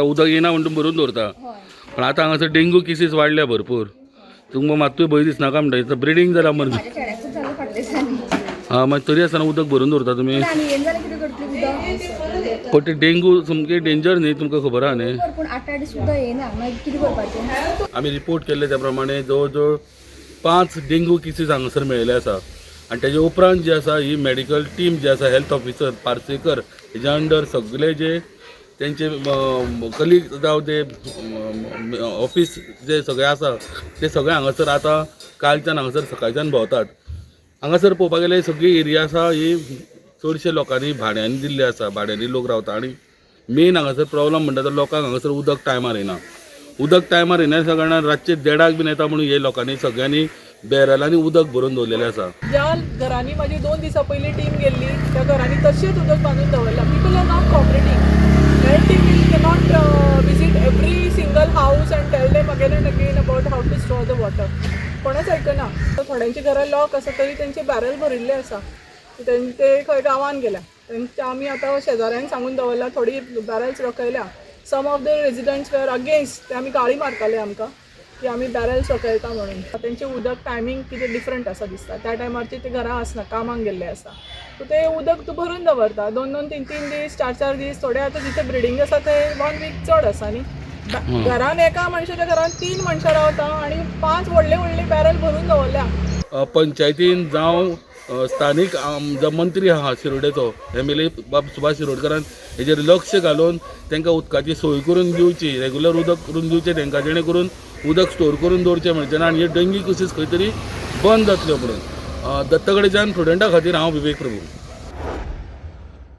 उदक येना म्हणून भरून दवरता. पण आतां हांगासर डेंगू केसीस वाडल्या भरपूर. तुमकां मात्तूय भंय दिसनाका म्हणटा, ब्रिडींग जाला मरे. माझ्या चेड्याकूच जालें फाटल्या दिसांनी. आं, मागीर तरी आसतना उदक भरून दवरता तुमी? पूण आनी येयन जाल्यार कितें करतली उदक? पण ते डेंगू सामकी डेंजर न्ही, तुमकां खबर आहा न्ही? पूण 8-8 दीस उदक येयना, मागीर कितें करपाचें? आमी रिपोर्ट केल्ले त्या प्रमाणे जवळ जवळ 5 डेंगू केसीस हांगासर मेळिल्ले आसा आनी तेजे उपरांत जी आसा ही मेडिकल टीम जी आसा, हेल्थ ऑफिसर पार्सेकर हेज्या अंडर सगळे जे तेंचे कलीग जावं ते ऑफिस जे सगळे आसा ते सगळे हांगासर आतां कालच्यान हांगासर सकाळच्यान भोंवतात. हांगासर पळोवपाक गेल्यार सगळी एरिया आसा ही चडशे लोकांनी भाड्यांनी दिल्ली आसा, भाड्यांनी लोक रावता. आनी मेन हांगासर प्रॉब्लम म्हणटा तो लोकांक हांगासर उदक टायमार येना. उदक टायमार येना कारणान रातचे देडाक बीन येता म्हणून हे लोकांनी सगळ्यांनी बॅरलांनी उदक भरून दवरलेलें आसा. ज्या घरांनी माझी 2 दिसां पयलीं टीम गेल्ली त्या घरांनी तशेंच उदक बांदून दवरलां. People are not cooperating. Health team will cannot visit every single house and tell them again and again about how to store the water. कोणच आयकना. थोड्यांची घरां लॉक आसा तरी तेंचे बॅरल भरिल्ले आसा. ते खंय गांवान गेल्या. तेंचे आमी आतां शेजाऱ्यांक सांगून दवरलां, थोडी barrels रकयल्या. Some of the residents were against. ते आमी गाळी मारताले आमकां की आमी बॅरल्स रकयता म्हणून. तेंचें उदक टायमींग कितें डिफरंट आसा दिसता. त्या टायमार ते घरा आसना, कामाक गेल्ले आसा. सो ते उदक तूं भरून दवरता 2-2 3-3 दीस, 4-4 दीस. थोडे आतां जिथे ब्रिडींग आसा ते 1 वीक चड आसा न्ही. घरान एका मनशाच्या घरान 3 मनशां रावता आनी 5 व्हडले व्हडले बॅरल भरून दवरल्या. पंचायतीन जावं स्थानीक जो मंत्री आहा शिरोडेचो, एमएलए बाब सुभाष शिरोडकरान हेजेर लक्ष घालून तांकां उदकाची सोय करून दिवची, रेगुलर उदक करून दिवचें तांकां, जेणे करून उदक स्टोर करून दवरचें म्हणचें ना आनी हे डेंगी केसीस खंय तरी बंद जातल्यो म्हणून. दत्तगडेच्यान प्रुडंटा खातीर हांव विवेक प्रभू.